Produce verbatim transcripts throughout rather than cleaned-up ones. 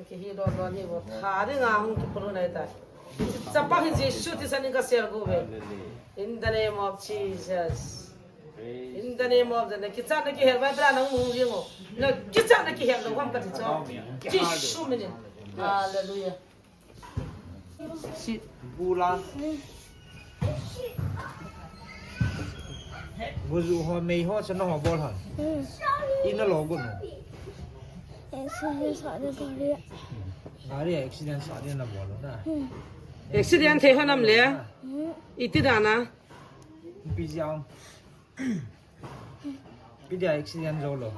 Kihi don don hi bo. Tha dinga hung kiphulu nai ta. Chapang hi Jesu thisan in ka sel go ve. In the name of Jesus. In the name of the, na kichat na kihel vai bra nang mung jing o. Na kichat na kihel lo ham ka ti cho. Jesu minin. Hallelujah. Si bula. Guzu ho mei ho chana ho bol han. Hmm. Ina lo gun. Accident sa de gari. Gari accident sa de na bol na. Hmm. Accident thei ho nam le. Hmm. Iti dana. Pi jiang. Pi dia accident jo lo.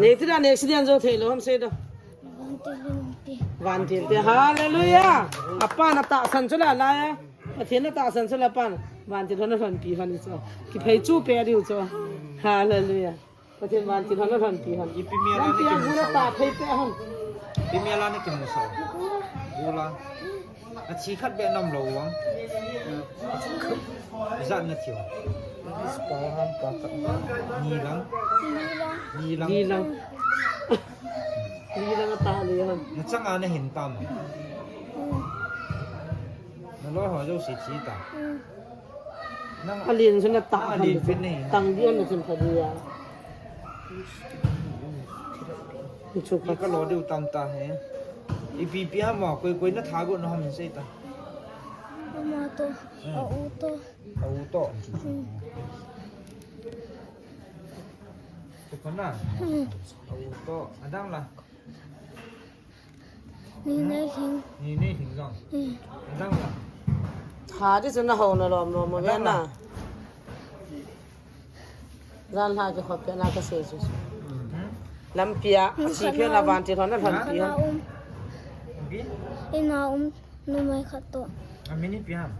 Nei ti dan accident jo thei lo ham sei do. Vantil te. Hallelujah. Apa na tahsan chu la la ya. Pathen na tahsan chu la pan. Vantil hon na hon pi hon chu. Kiphei chu pe diu chu. Hallelujah. Pathen vantil hon na hon pi hon. Ipi mi ala na kimu sa. Pi mi ala na kimu sa. Bula. A chi khat be nam lo vang. Zat na thiu. Ni lang. Ni lang. Ni lang. Ni lang a ta le hon. Na changa na hin tam. Na lo ho jo si chi ta. Nang alin sun na ta. Alin fit nei. Tang di an na sun ta di ya. Chu ka lo diu tam ta he. Ipi pi ham ma koi koi na tha go na ham sei ta. Ama to, a u to. A u to. Hmm. Ko na. Hmm. A u to. Adang la. Ni nei hing. Ni nei hing jong. Hmm. Adang la. Tha di chu na ho na lom lom ma ve na. Jan lha ki khop pe na ka sei chu. Hmm. Lampi a, a chi phe na vantil hon na lhon pi hon. Ina um. Numei khat to. A min ipi ham?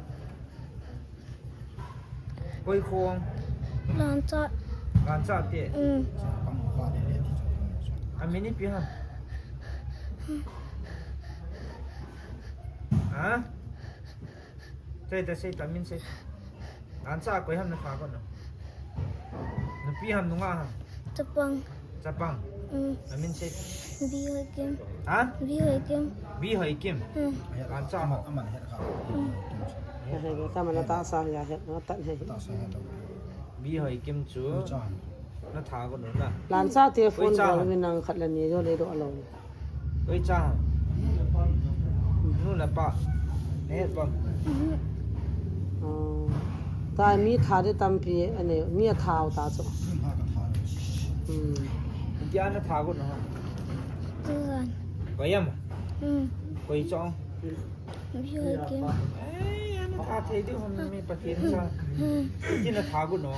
Koi khong? Lancha. Lancha te? Um. A min ipi ham? Ha? Sei ta, sei ta, min sei. Lancha koi ham na kha ko na? Nupi ham nungah ham? Chapang. Chapang. Um. A min sei. Bi Hoi Kim. Ha? Bi Hoi Kim. Bi Hoi Kim. Um. Lancha mo. Aman het kha. Um. Ya, ya, ta mana ta sa ya het na ta he. Ta sa het. Bi Hoi Kim chu. Lancha. Na tha ko na. Lancha te phone call min nang khat la ni jo le do alo. Koi cha. Nu le pa. Ne pa. Oh. Ta mi tha de tampi ane mi a thau ta chu. Hmm. Koi a na tha ko na. Tuan. Koi am? Hmm. Koi chong. Bi Hoi Kim. Eh, ana tha thei diu ham mi Pathen cha. Hmm. Iti na tha ko na.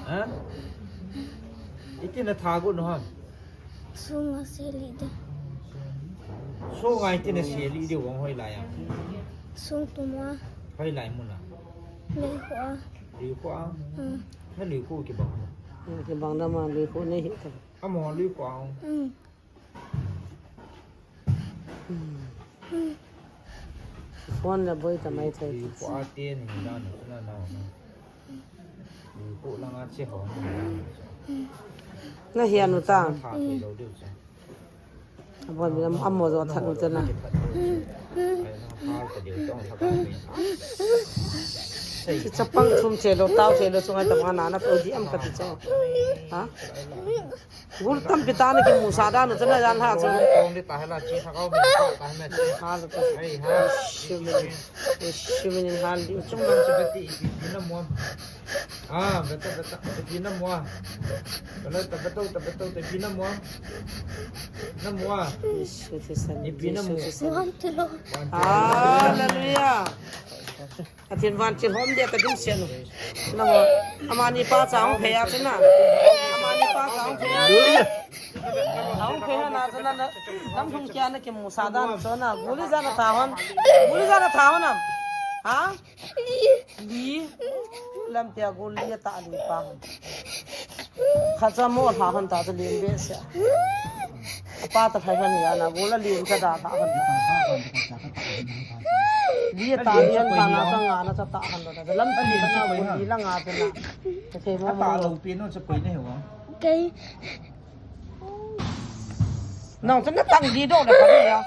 Ha? Iti na tha ko na ham? Sunga seli de. Sunga iti na seli de vang hoilai a? Sung tuma. Hoilai muna? Luikho a. Luikho a? Hmm. Na luikho kibang. Hmm, kibang da ma luikho nei hi ta. Amo luikho a. Hmm. Hmm. Phone la boi ta mai thei. Luikho a te ni da na na na. Na hian u ta. Abon mi amo jo that u te na. Chapang thum che lo, tau che lo, chunga ta ma na na pe di am ka ti cho. Ha? Gul tampi ta na kimu sa dan u chana jan ha chu. Kong di ta hela chi sa kau mi ta ta na chi. Ha lo ta. Ei ha. Shumin. Shumin hal di. Chung lang chu beti ipi na mo. Ah, beta beta ipi na mo. Bela ta beto ta beto ta ipi na mo. Na mo. Isu te san. Ipi na mo. Isu te san. Hallelujah. Pathen vantil hom dia ka ding sen. Na ho. Amani pa cha hung phei a chu na. Amani pa cha hung phei a. Hung phei na chu na. Lam thum kia na kimu sa dan chu na. Guli jana tha hon. Guli jana tha hon am? Ha? Li. Lam tia guli ta li pa hon. Kha cha mo tha hon ta chu li be se. Pa ta phai hon ya na gula li cha da tha hon. Li ta li an ta na ta nga na ta ta han da. Lam ta li na ko li la nga pe na. Te te mo mo. Ta lo pe no cha koi ne wa. Kei. Nang chu na tang di doh le ka ni ya.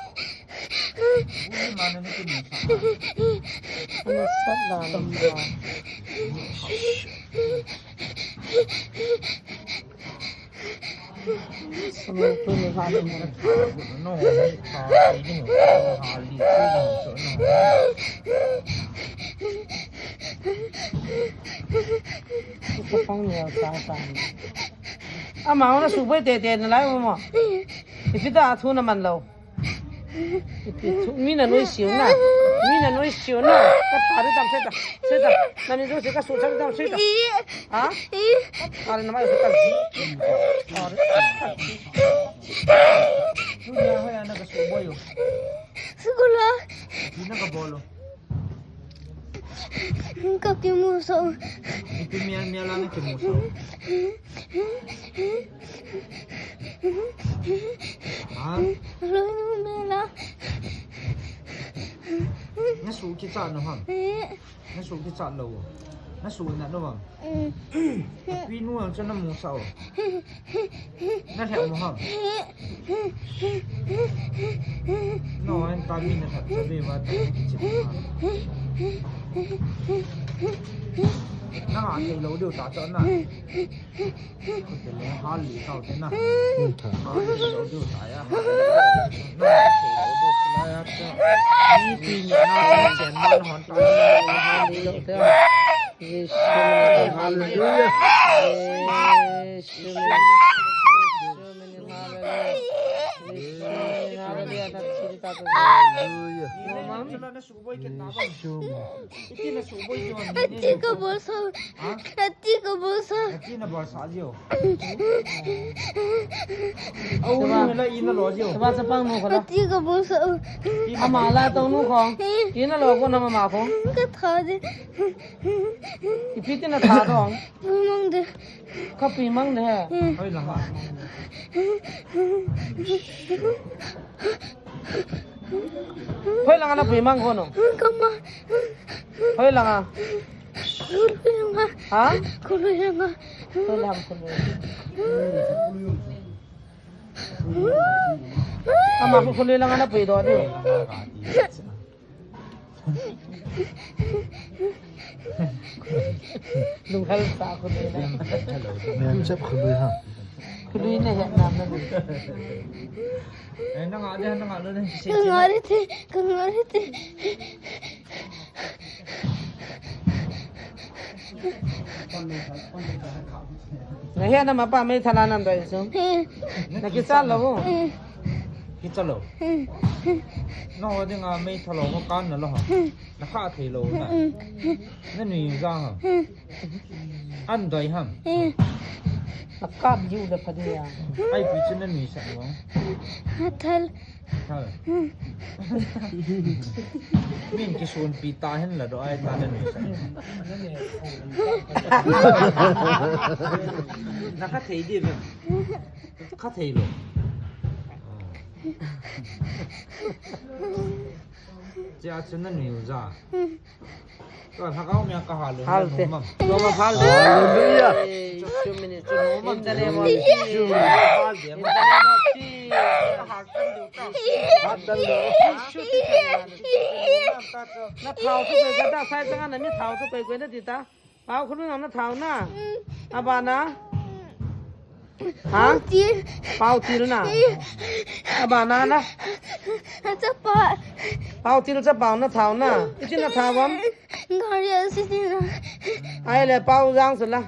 Ui, ma na ni kin. Ana sat dan. Sumang tu ni ha ni. No, ha, ha, li, ha, li, ha, li, ha. Ka pang ni sa sa. Ama, ona suboi tete nalai mo. Ipi ta thu na man lou. Ipi thu, mi na noi siu na. Mi na noi siu na. Ka tha ri tam, se ta. Se ta. Na mi jo se ka su sa ri tam, se ta. Ha? Ka tha ri na mai se ka. Tha ri. Dunia hoya na ka suboi yo. Sukula. Di na ka bolo. Ka kimusa. Ipi mial mial ana kimusa. Ha? Lo ni mela. Na su ki cha no ham. Na su ki cha lo. Na su na no ham. Pi nu ang cha na musa o. Na lheh mo ham. No, an ta mi na that sa be wa ta ki chi mo ham. Na ha thei lo diu ta cho na. Ko te le ha li tao te na. Ha li lo diu ta ya. Na ha thei lo diu ta ya. Ni ti ni na chen man hon ta. Ha li lo te. Hallelujah. Hallelujah. Ati ka bolsa. Ha? Ati ka bolsa. Ati na bolsa jio. Au, na la ina lo jio. Ba sa pang nu ko la. Ati ka bolsa. Ama la tong nu ko. Ina lo ko na mama ko. Ka tha de. Ipi ti na tha dong. Pui mang de. Ka pui mang de he. Hoi langa. Hoi langa na pui mang ko no. Ka ma. Hoi langa. Khului langa. Ha? Khului langa. Hoi langa khului. Ama ko khului langa na pui do de. Lunghel sa khului na. Lunghel sa khului ha. Khului na he na na. Eh, na nga de, na nga lo de. Ka nga de te, ka nga de te. Na he na mapa mei thala nan doi su. Na ki sa lo. Ki cha lo. No, ding a mei thalo ko kan na lo ha. Na kha thei lo na. Na nui ja ha. An doi ham. Na kap jiu le pha dia. Ai pi chu na nui sa lo. Thal. Thal. Min ki sun pi ta hen la do ai ta na nui sa. Na kha thei di ve. Kha thei lo. Chia chu na nui u ja. Ka lhagao mia ka ha lo. Hal te. Mam. Toma hal te. Hallelujah. Chu mini chu no mam. In the name of Jesus. Hal te. In the name of Jesus. Ka ha kan du ta. Hal te. Chu ti ta. Na thao chu koi ka da sai ta na mi thao chu koi koi na ti ta. Pau khulun na thao na. Abana. Ha? Til. Pau til na. Abana na. Chapa. Pau til chapau na thao na. Iti na thao bam? Gari a si na. Ai le pau jang su la.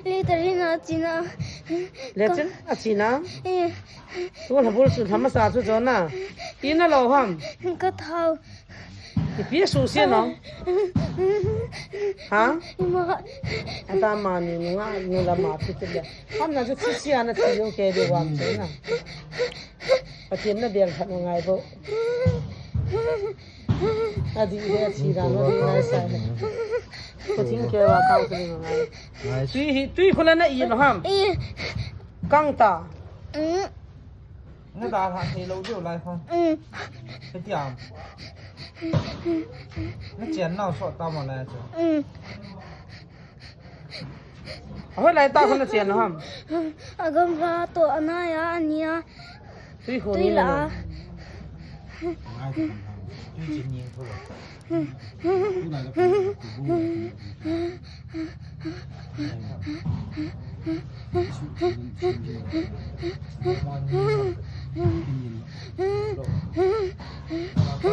Le tari na chi na. Le chin a chi na. Eh. Tu la bul su thama sa su jo na. Ina lo ham. Ka thao. Ipi su sia no? Ha? Ima. Ata mani nunga nula ma tu tu le. Ham na tu tu sia na tu yung ke de wam tu na. Patien na bel khat na ngai bo. Adi de ati da no di ngai sa na. Patien ke wa kau tu ngai. Tui hi, tui khula na i no ham. Kang ta. Na da ha thei lo diu lai kho. Hetiam. Na chian nau so ta ma lai chu. Hoilai tah khun nachen u ham? Agamla toh anai a, ania. Tui khu tui ni la.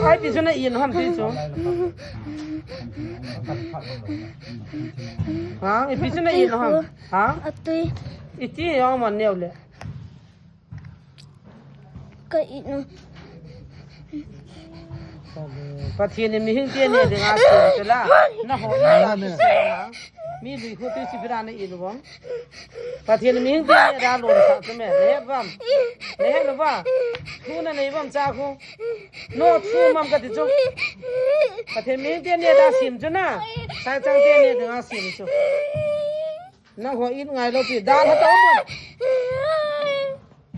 Ai, ipi chu na in ham tui chu? Ha, ipi chu na in ham? Ha? Atui. Iti jong man neo le. Ka in u. Pathen in mihing te ne dinga sem chu la. Na ho na la ne. Mi lui khu tu si bira na in u bang. Pathen in mihing te ne da lon sa chu me. Ne het bam. Ne het lo ba. Thu na nei bam cha khu. No thu mam ka ti chu. Pathen mihing te ne da sem chu na. Sai chang te ne dinga sem chu. Nang ho in ngai lou pi, dal ha ta um.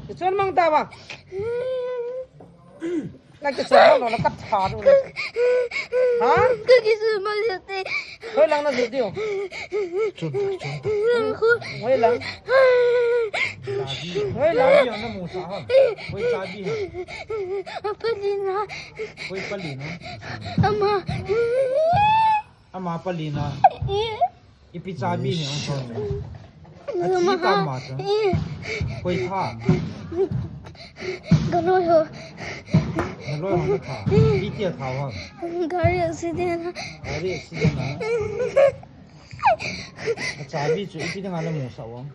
Kichun mang ta ba. Na kichun mang lou na ka tha du. Ha? Ka kichun mang lou te. Hoilang na ju diu. Chun ta, chun ta. Lang khu. Hoilang. Hoilang. Chabi na mu sa ha. Hoi chabi ha. Palina. Hoi palina. Ama. Ama palina. Ipi chabi ni ong son. Achi ka ma cha. Koi tha. Ka loi ho. Ka loi ho na tha. Ipi tia tha ho. Gari accident. Gari accident na. Achabi chu ipi dang ana mu sa ong.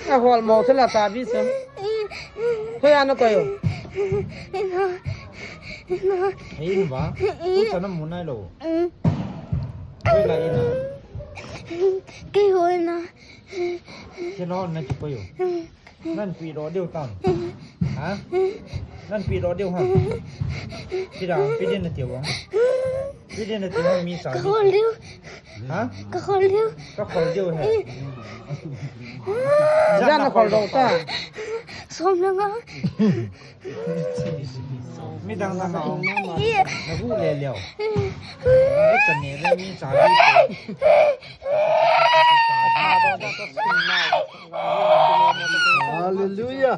A hol mo thela ta bi se. Hoi ana koi u. Ina. Ina. Ei ba. U ta na mu nai lo. Hoi la ina. Kei hoi na. Ke lo na ki koi u. Nan pi ro deu tam. Ha? Nan pi ro deu ha. Pi da, pi din na tiu. Pi din na tiu mi sa. Ka hol deu. Ha? Ka hol deu. Ka hol deu he. Jan na hol deu ta. Som na nga. Mi dang na nga. Na gu le leo. Ka ne le mi sa. Hallelujah.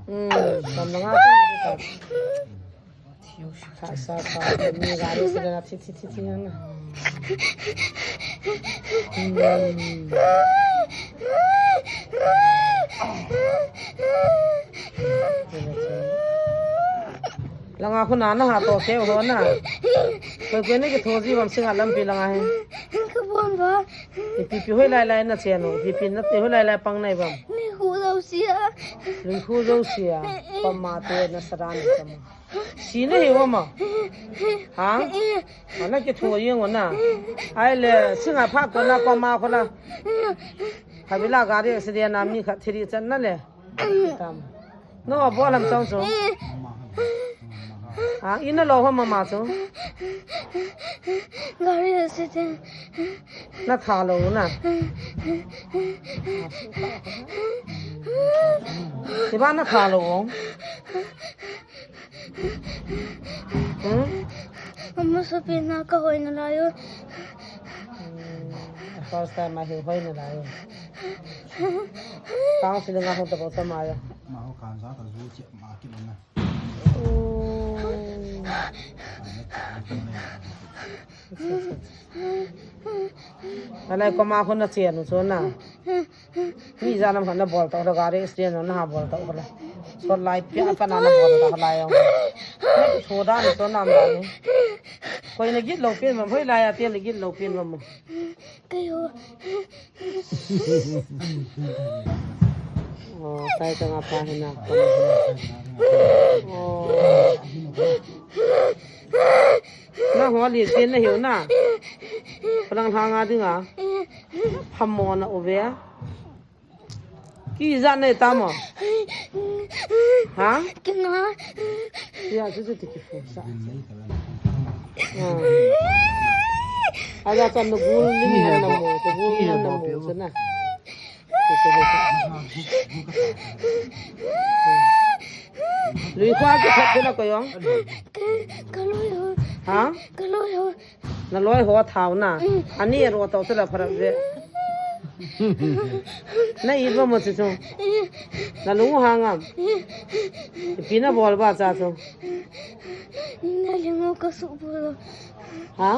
Hmm, tam na nga ta. Sa, sa, sa, ni gari sila na thi, thi, thi, thi na. Hmm. Langa khu na na ha to keu ho na. Koi koi ni kitho ji bam singa lampi langa he. Ka bon ba. Ipi pi hoi lai lai na chen u. Ipi pi na te hoi lai lai pang nai bam. Ni khu lo sia. Ni khu lo sia. Pa ma te na sara ni kama. Si na hi wa ma. Ha? Ana kitho yeng u na. Ai le singa pha ko na ko ma ko na. Habila gari accident na mi khat thiri chan na le. Tam. No, bol ham chong chu. A, ina lo ho mama chu. Gari accident. Na tha lo na. Iba na tha lo. Hmm? Mama sabi na ka hoi na layo. Hmm, first time ahi hoi na layo. Tang sili nga hong tabo tama ya. Ma ho kan za ta zu che ma ki na. Oh. Alai ko ma ko na che anu so na. Mi ja nam na bol to gari stand na ha bol to la. So lai pia pa na na bol to la yo. Ni so da ni so nam da ni. Koi na git lo pin ma, hoi lai a te na git lo pin ma mo. Kayo. Oh, tai ta nga pa hina. Oh. Na ho li tin na hiu na. Palang hanga dinga. Phamo na uve. Ki ja nei ta mo. Ha? Ki nga. Ya, chu chu ti ki fu sa. Ah. Ala sa no gul ni na mo, ko gul na mo, so na. Ko ko ko. Lui kho a kithot chu na koi ong. Ka, ka loi ho. Ha? Ka loi ho. Na loi ho thao na. Mm. Ani ro tao chu la pharap ve. Na it ba mo chu chu. Mm. Na lung hang am. Mm. Ipi na bol ba cha chu. Ni na leng u ka su bol. Ha?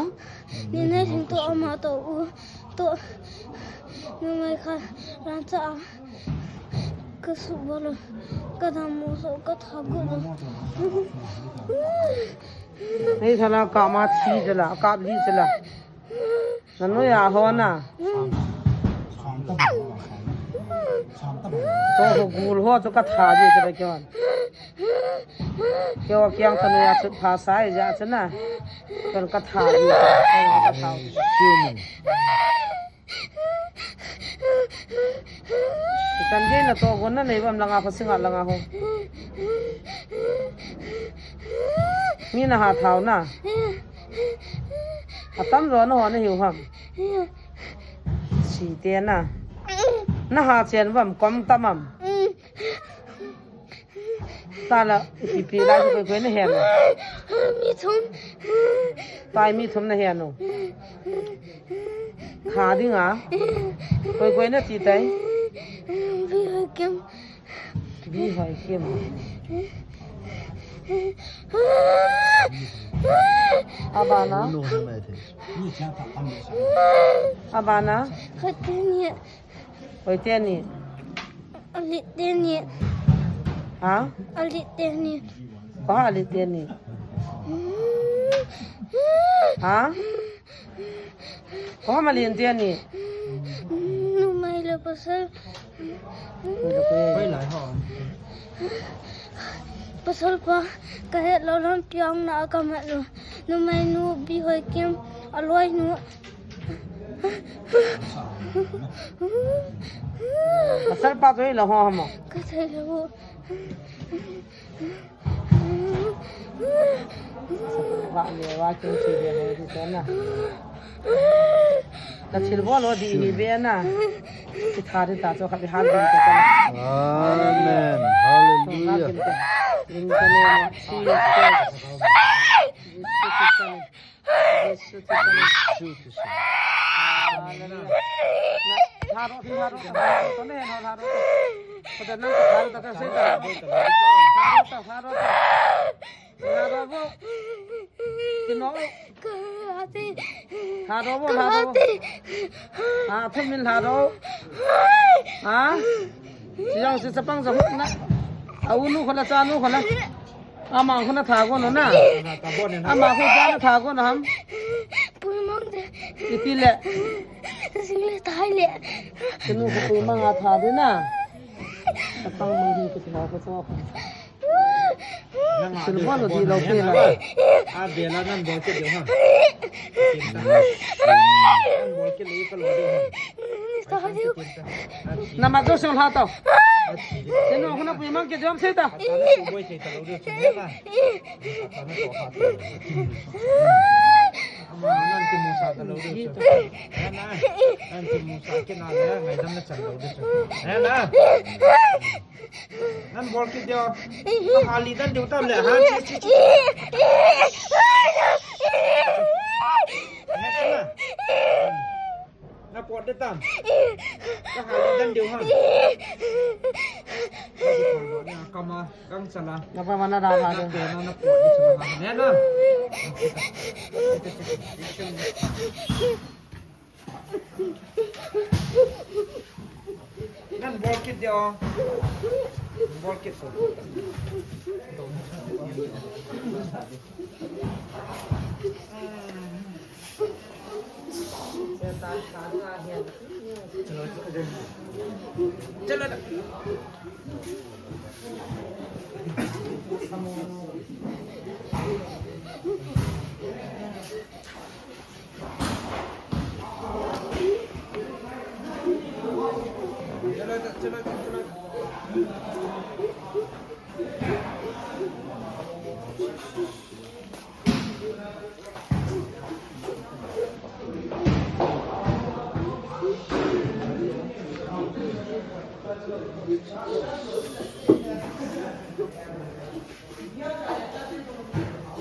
Ni na leng to ama to u. To. Numei kha ran cha a. Ka su bol. Ka dam mo so ka tha go. Nei thala ka ma thi jala, ka li jala. Na noi a ho na. To ho gul ho to ka tha ji to ke. Keo kiang ka noi a chu pha sai ja chu na. Kon ka tha ji. Ka tha. Kan ge na to gon na nei bam langa pha singa langa ho. Mi na ha thao na. Atam jo na ho na hiu ham. Si te na. Na ha chen bam kom tamam. Tala, ipi ipi lai koi koi na hen. Mi thum. Tai mi thum na hen o. Kha ding a. Koi koi na ti tai. Bi hoi kim. Bi hoi kim. Abana. Abana. Hoi te ni. Hoi te ni. Alit te ni. Ha? Alit te ni. Ko ha alit te ni. Ha? Ko ha malin te ni. Numei le pasal. Pasal pa ka het lou lam piang na ka mat lou. Numei nu Bihoi Kim a loi nu. Pasal pa tu la ho hamo. Ka thei lou. Wa le wa ke chi de ho di na. Ka thil bol lo di hi ve na. Ki tha de ta cho kha di hal din ka. Amen. Hallelujah. Din ka ne. Hallelujah. Lha ro bo, lha ro bo. Ha, thum in lha ro. Ha? Siyang si chapang sa huk na. A u nu khola, cha nu khola. Ama khu na tha ko no na. Ama khu cha na tha ko no ham. Pui mang de. Iti le. Sing le tai le. Kinu khu pui mang a tha de na. Chapang mang hi ku tha ko so. Sil bol lo di lo pe la. A bela nan bol ke de ha. Nan bol ke le ka lo de ha. Na ma do song lha to. Sino khu na pui mang ke jom se ta. Nan ti musa ta lo de. Nan ti musa ke na le ngai dam na chan lo de. Na na. Nan bol kit deo. Ka hali dan deu tam le ha. Chi, chi, chi. Na pot de tam. Ka hali dan deu ha. Na kama kang chala. Na pa mana da ha de. Na pot de chala. Ne na. Nan bol kit deo. Bol kit so. Chalo, chalo.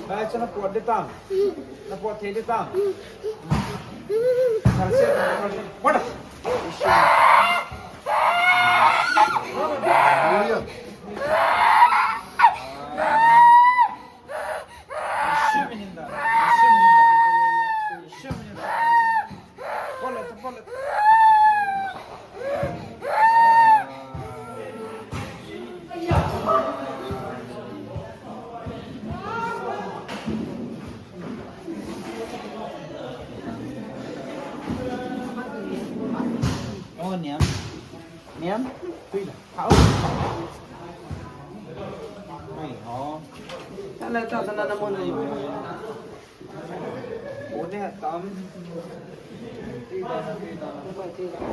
Bai, chu na pot di tam. Na pot thei di tam. Thal se, pot. Oh, niam. Niam. Tui la. Hao. Ai, ho. Ala ta sana na mo na. Ode tam.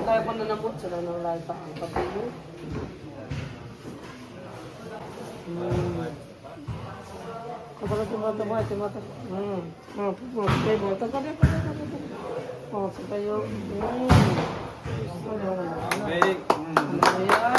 Lai pon na mut sa na lai ta ang kapilu. Hmm. Kata kata mata mata mata. Hmm. Hmm. Hmm. Kaya mo ta kata kata kata. Oh, sa tayo. Hmm. Ano? Baik. Hmm. Ayan.